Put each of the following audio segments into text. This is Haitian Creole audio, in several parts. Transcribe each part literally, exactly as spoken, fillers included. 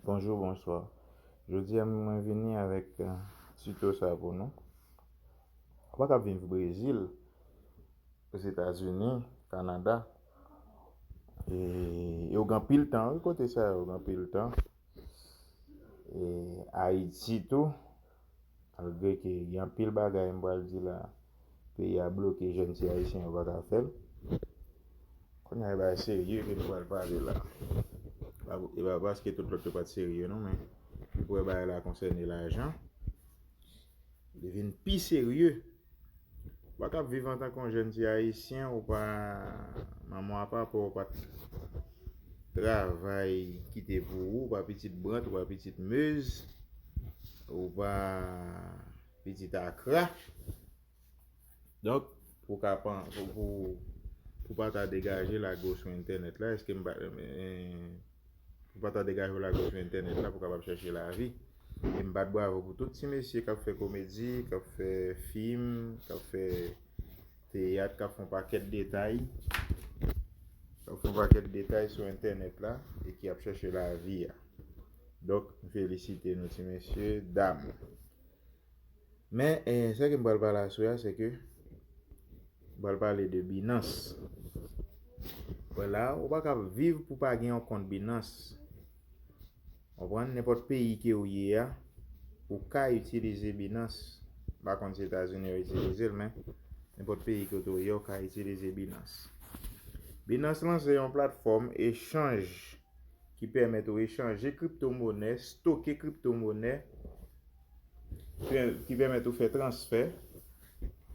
Bonjou, bonswa. Jodi a, mwen vini avèk eh, tito sa pou nou. Ou pa ka viv Brezil, Ozetazini, Kanada, e, e ou gen anpil tan, wi, kote sa yo, ou gen anpil tan. E Ayiti tou, malgre ke gen anpil bagay m pral di la, peyi a bloke, jèn ti ayisyen yo pa ka fè l. Kounye a, e bagay serye ke nou pral pale la. E pa paske tout lòt yo pa t serye non, men ou wè bagay la konsène lajan, li vin pi serye. Ou pa ka viv antanke yon jèn ti ayisyen, ou pa, manman w pa pa w, ou pa t travay kite pou ou, ou pa pitit Brant, ou pa pitit Mez, ou pa pitit Akra. Donk, pou ka pan, pou, pou, pou pa ta degaje lage w sou entènèt la, èske m pa, eh, pou pa ta degaje lage w sou entènèt la pou kapab chèche lavi. E m bat bravo pou tout ti mesye k ap fè komedi, k ap fè fim, k ap fè teyat, k ap fè yon pakèt detay, k ap fè yon pakèt detay sou entènèt la e ki ap chèche lavi a. Donk, m felisite nou ti mesye, dam. Men, eh, sa ke m pral pale aswè a, se ke m pral pale de Binance. Wè la, ou pa ka viv pou pa gen yon kont Binance. Konprann? Nenpòt peyi ke ou ye a, ou ka itilize Binance. M pa konn si Etazini yo itilize l, men nenpòt peyi kote ou ye, ou ka itilize Binance. Binance lan se yon platfòm echanj ki pèmèt ou echanje kriptomonè, stoke kriptomonè, ki pèmèt ou fè transfè.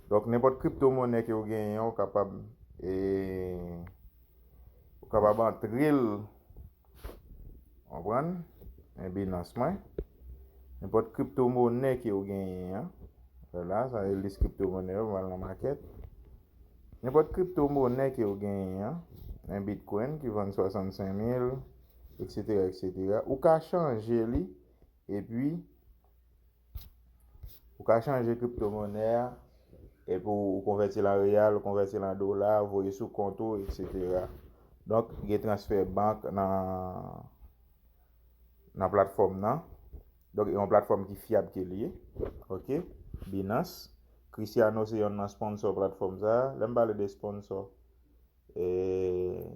Donk, nenpòt kriptomonè ke ou genyen, ou kapab, e, ou kapab antre l, konprann, nan Binance mwen. Nenpòt kriptomonè ke ou genyen an. Vwala, sa se lis kriptomonè yo, m al nan makèt. Nenpòt kriptomonè ke ou genyen an, nan Bitcoin ki vann swasannsenk mil, etsetera, etsetera, ou ka chanje li, epi ou ka chanje kriptomonè a, epi ou konvèti l an reyal, ou konvèti l an dola, voye sou kont ou, etsetera. Donk, gen transfè bank nan, nan platfòm nan. Donk, e yon platfòm ki fyab ke li ye. Ok? Binance. Cristiano se yonn nan sponsò platfòm sa a. Lè m pale de sponsò, e,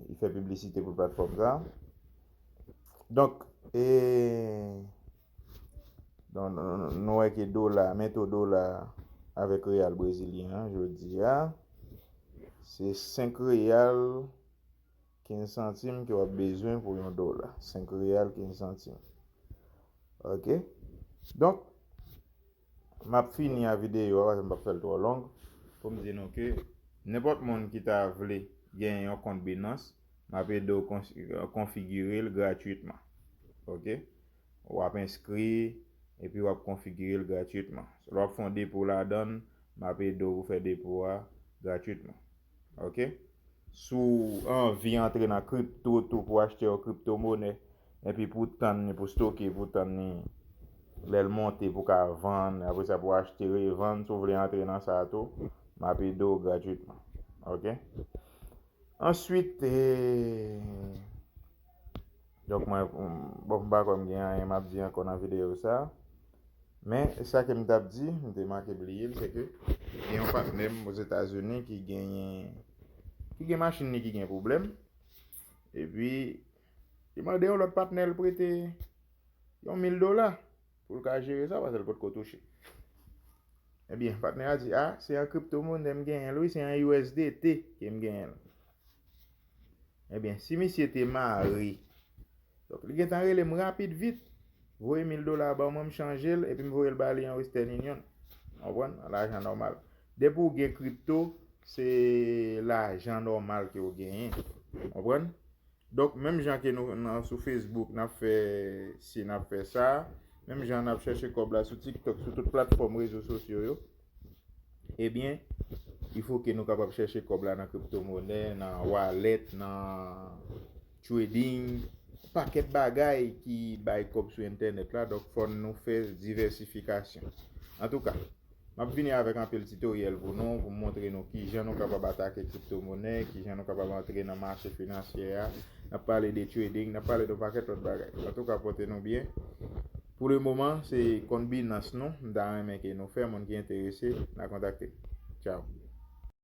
li fè piblisite pou platfòm sa a. Donk, e, donk, nou, nou, nou wè ke dola, men to dola avèk reyal brezilyen an, jodi a, se senk reyal, kenz santim ke w ap bezwen pou yon dola. Senk reyal, kenz santim. Ok? Donk, m ap fini a videyo a, paske m p ap fè l twò long, pou m di nou ke nenpòt moun ki ta vle genyen yon kont Binance, m ap ede w kons-, konfigire l gratwitman. Ok? W ap enskri, epi w ap konfigire l gratwitman. Lè w ap fè yon depo ladan l, m ap ede w pou fè depo a gratwitman. Ok? Si w anvi antre nan kripto tou pou achte yon kriptomonè, epi pou tann li, pou stoke, pou tann li, lè l monte, pou ka vann, apre sa pou achte, revann, si w vle antre nan sa tou, m ap ede w gratwitman. Ok? Answit, e, donk mwen, bon, m pa kwè m gen anyen m ap di ankò nan videyo sa. Men, sa ke m t ap di, m te manke bliye l, se ke gen yon patnè m Ozetazini ki genyen, ki gen machin li ki gen pwoblèm. Epi, li mande yon lòt patnè l prete yon mil dola pou l ka jere sa, paske l potko touche. Ebyen, patnè a di, a, se an kriptomonè m genyen l, wi, se an U S D T ke m genyen l. Ebyen, si misye te mare, donk, li gentan rele m rapid vit, voye mil dola ban mwen, m chanje l, epi m voye l ba li an Western Union. W konprann? An lajan nòmal. Depi w gen kripto, se lajan nòmal ke w genyen. W konprann? Donk, menm jan ke nou nan, sou Facebook, n ap fè si, n ap fè sa, menm jan n ap chèche kòb la sou TikTok, sou tout platfòm rezo sosyo yo, ebyen, il faut que nou kapab chèche kòb la nan kriptomonè, nan wallet, nan trading, pakèt bagay ki bay kòb sou entènèt la. Donk, fò nou fè divèsifikasyon. Antouka, m ap vini avèk anpil titoryèl pou nou, pou m montre nou kijan nou kapab atake kriptomonè, kijan nou kapab antre nan mache finansyè a, n ap pale de trading, n ap pale de yon pakèt lòt bagay. Antouka, pote nou byen. Pou le moman, se kont Binance nou, m ta renmen ke nou fè, moun ki enterese, n a kontakte. Tchao.